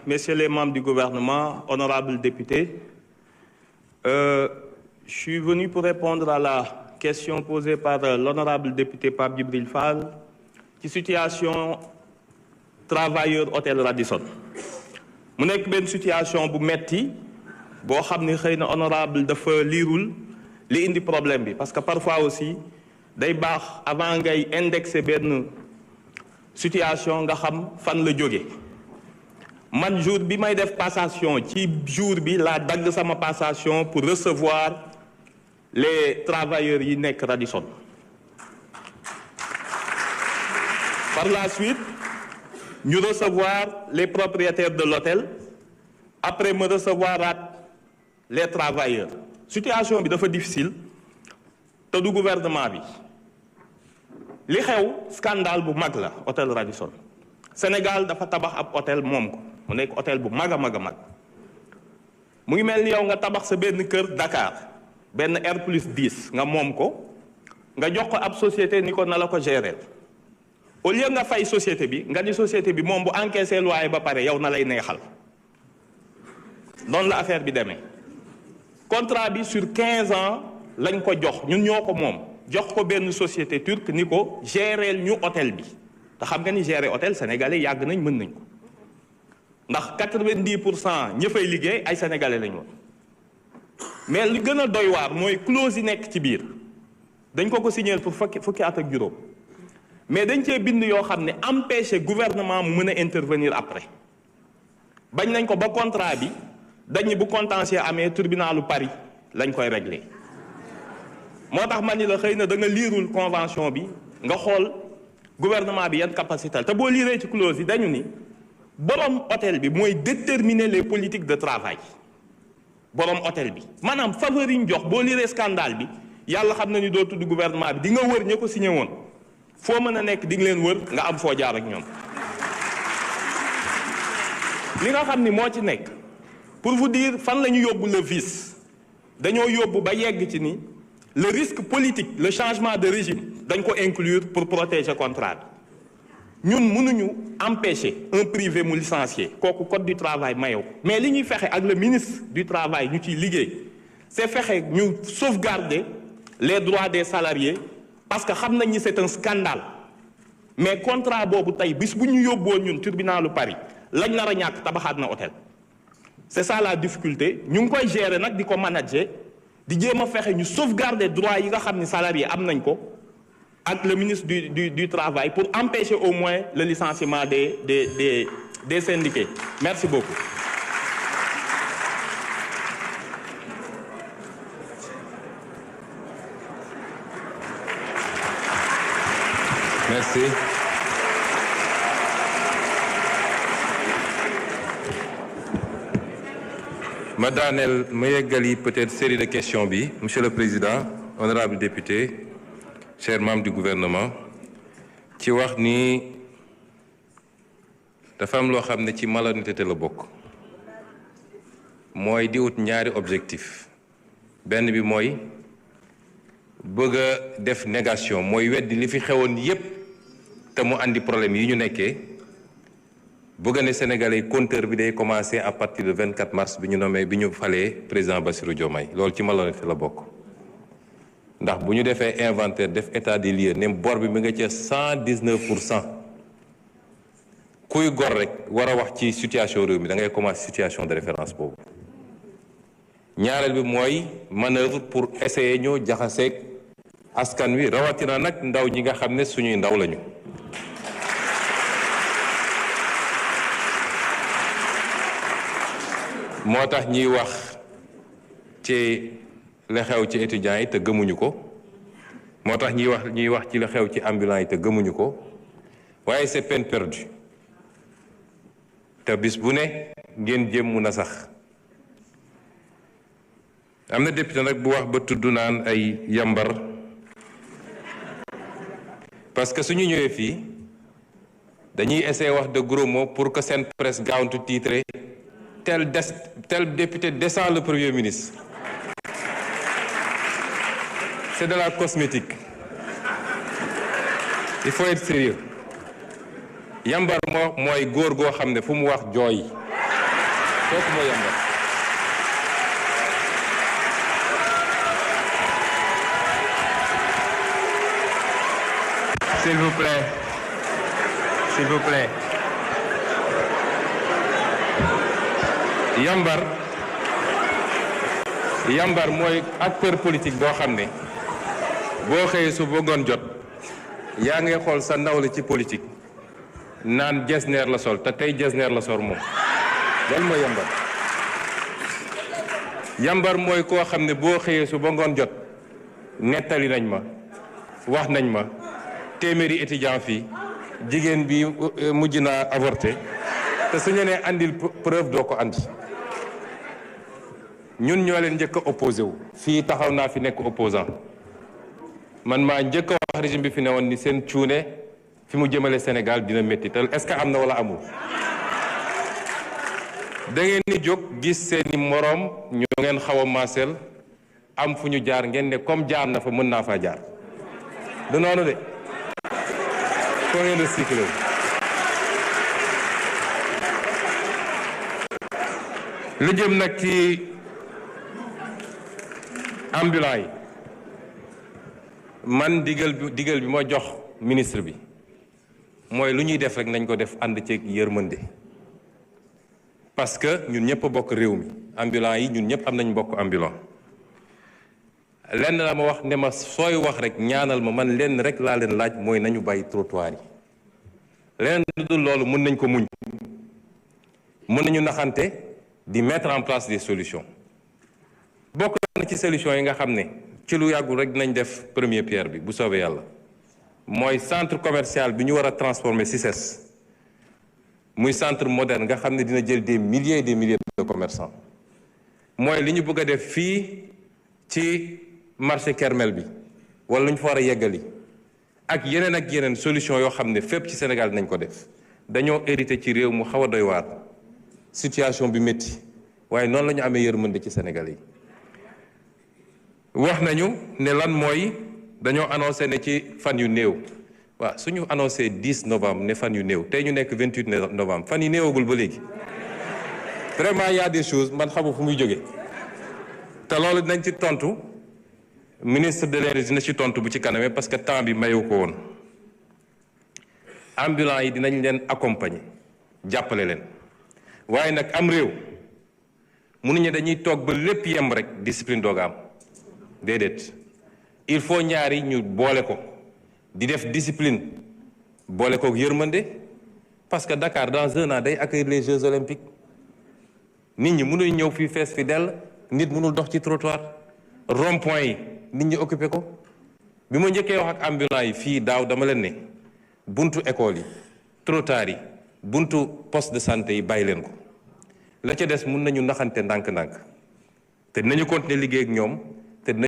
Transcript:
messieurs les membres du gouvernement, honorables députés. Je suis venu pour répondre à la question posée par l'honorable député Pape Djibril Fall ci situation travailleur hôtel Radisson. mu nekk benn situation bu metti boo xam ne xëy na honorable dafa liirul li indi problème bi parce que parfois aussi day baax avant ngay indexer benn situation nga xam fan la jóge man jour bi may def passation ci jour bi laa dagg sama passation pour recevoir les travailleurs yi nekk Radisson. Par la suite ñu recevoir les propriétaires de l'hôtel après me recevoir les travailleurs. Situation bi dafa difficile te du gouvernement bi li xew scandale bu mag la hôtel Radisson. Sénégal dafa tabax ab hôtel moom ko mu nekk hôtel bu mag a mag a mag mu ngi mel ni yow nga tabax sa benn kër Dakar benn R+10 nga moom ko nga jox ko ab société ni ko na la ko gérer au lieu nga fay société bi nga ni société bi moom bu encaissé loyer ba pare yow na lay neexal noonu la affaire bi demee contrat bi sur 15 ans lañ ko jox ñun ñoo ko moom jox ko benn société turque ni ko gérer ñu hôtel bi te xam nga ni gérer hôtel sénégalais yàgg nañ mën nañ ko ndax 90% ña fay liggéey ay sénégalais lañ woon mais li gën a doy waar mooy clause yi nekk ci biir dañ ko signer pour fukki at ak juróom mais dañ cee bind yoo xam ne empêcher gouvernement mu mën a intervenir après bañ nañ ko ba contrat bi dañ bu contentieux amee tribunalu Paris lañ koy régler moo tax man ni la xëy na da nga liirul convention bi nga xool gouvernement bi yan capacité te boo liiree ci clause yi dañu ni borom hôtel bi mooy déterminer les politiques de travail borom hôtel bi maanaam faveur yi ñu jox boo liiree scandale bi yàlla xam na ni doo tudd gouvernement bi di nga wër ña ko signé woon foo mën a nekk di nga leen wër nga am foo jaar ak ñoom li nga xam ni moo ci nekk pour vous dire fan la ñu yóbbu le vice dañoo yóbbu ba yegg ci ni le risque politique le changement de régime dañ ko inclure pour protéger contrat bi ñun mënuñu empêcher un privé mu licencier kooku code du travail mayew mais li ñuy fexe ak le ministre du travail ñu ciy liggéey c'est fexe ñu sauvegarder les droits des salariés parce que xam nañ ni c'est un scandale mais contrat boobu tey bis bu ñu yóbboo ñun tribunalu Paris lañ nar a ñàkk tabaxaat na hôtel c'est ça la difficulté ñu ngi koy gérer nag di ko manager di jéem a fexe ñu sauvegarder droits yi nga xam ni salariés am nañ ko ak le ministre du travail pour empêcher au moins le licenciement des syndiqués. Merci beaucoup. Merci. ma daaneel ma yeggali peut-être série de questions bi Monsieur le Président, honorables députés, chers membres du gouvernement, ci wax ni dafa am loo xam ne ci malhonnêteté la bokk mooy di ut ñaari objectif benn bi mooy bëgg a def négation mooy weddi li fi xewoon yépp te mu andi problème yi ñu nekkee bëgg ne Sénégalais compteur bi day commencer à partir du 24 mars bi ñu nommé bi ñu falee président Bassirou Diomaye loolu ci malhonnêteté la bokk ndax bu ñu defee inventaire def état des lieux ne bor bi mi nga ci 119% kuy gor rek war a wax ci situation réew mi da ngay commencer situation de référence boobu ñaareel bi mooy manœuvre pour essayer ñoo jaxaseeg askan wi rawatina nag ndaw ñi nga xam ne suñuy ndaw lañu moo tax ñuy wax ci la xew ci étudiants yi te gëmuñu ko moo tax ñuy wax ci la xew ci ambulants yi te gëmuñu ko waaye c'est peine perdue te bis bu ne ngeen jéem mun a sax am na député nag bu wax ba tudd naan ay yambar parce que suñu ñëwee fii dañuy essayer wax de gros mots pour que seen presse gaawantu titre tel député descend le Premier ministre. C'est de la cosmétique. Il faut être sérieux. Yambar mooy góor goo xam ne fu mu wax jooy kooku mooy yambar. S'il vous plaît. S'il vous plaît. yambar mooy acteur politique boo xam ne boo xëyee su bëggoon jot yaa ngay xool sa nawle ci politique naan jesneer la sol te tey jesneer la sol moom loolu mooy yambar mooy koo xam ne boo xëyee su bëggoon jot nettali nañ ma wax nañ ma téeméeri étudiant fii jigéen bi mujj naa avorté te suñu nee andil preuve doo ko andi ñun ñoo leen njëkk a opposé wu fii taxaw naa fi nekk opposant man maa njëkk a wax régime bi fi ne woon ni seen cuune fi mu jëmale Sénégal dina métti te est-ce que am na wala amul da ngeen ni jóg gis seeni moroom ñu ngeen xaw a maaseel am fu ñu jaar ngeen ne comme jaar na fa mën naa faa jaar du noonu de foo ngeen recyclé lu jëm nag ci ambulant yi man digal bi ma jox ministre bi mooy lu ñuy def rek nañ ko def ànd ceeg yërmande parce que ñun ñëpp a bokk réew mi ambulant yi ñun ñëpp am nañ bokk ambulant lenn la ma wax ne ma sooy wax rek ñaanal ma man lenn rek laa leen laaj mooy nañu bàyyi trottoir yi leneen lu dul loolu mën nañ ko muñ mën nañu naxante di mettre en place des solutions bokk na ci solution yi nga xam ne ci lu yàggul rek dinañ def première pierre bi bu soobee yàlla mooy centre commercial bi ñu war a transformer CICES muy centre moderne nga xam ne dina jël des milliers et des milliers de commerçants mooy li ñu bëgg a def fii ci marché Kermel bi wala lu ñu fa war a yeggali ak yeneen solution yoo xam ne fépp ci Sénégal dinañ ko def dañoo hérité ci réew mu xaw a doy waar situation bi métti waaye noonu la ñu amee yërmande ci Sénégal yi wax nañu ne lan mooy dañoo annoncé ne ci fan yu néew waaw suñu annoncé 10 novembre ne fan yu néew tey ñu nekk 28 novembre fan yu néewagul ba léegi vraiment y a des choses man xamu fu muy jóge te loolu dinañ ci tontu ministre de l'énergie dina ci tontu bu ci kanamee parce que temps bi mayu ko woon ambulants yi dinañ leen accompagner jàppale leen waaye nag am réew mënuñu dañuy toog ba lépp yem rek discipline dooga am déedéet il faut ñaari ñu boole ko di def discipline boole ko yërmande parce que Dakar dans un an day accueillir les Jeux olympiques nit ñi mënuñ ñëw fii fees fi dell nit mënul dox ci trottoir rond-point yi nit ñi occupé ko bi ma njëkkee wax ak ambulants yi fii daaw dama leen ne buntu école yi trottoir yi buntu poste de santé yi bàyyi leen ko la ca des mun nañu naxante ndànk-ndànk te dinañu continuer liggéey ak ñoom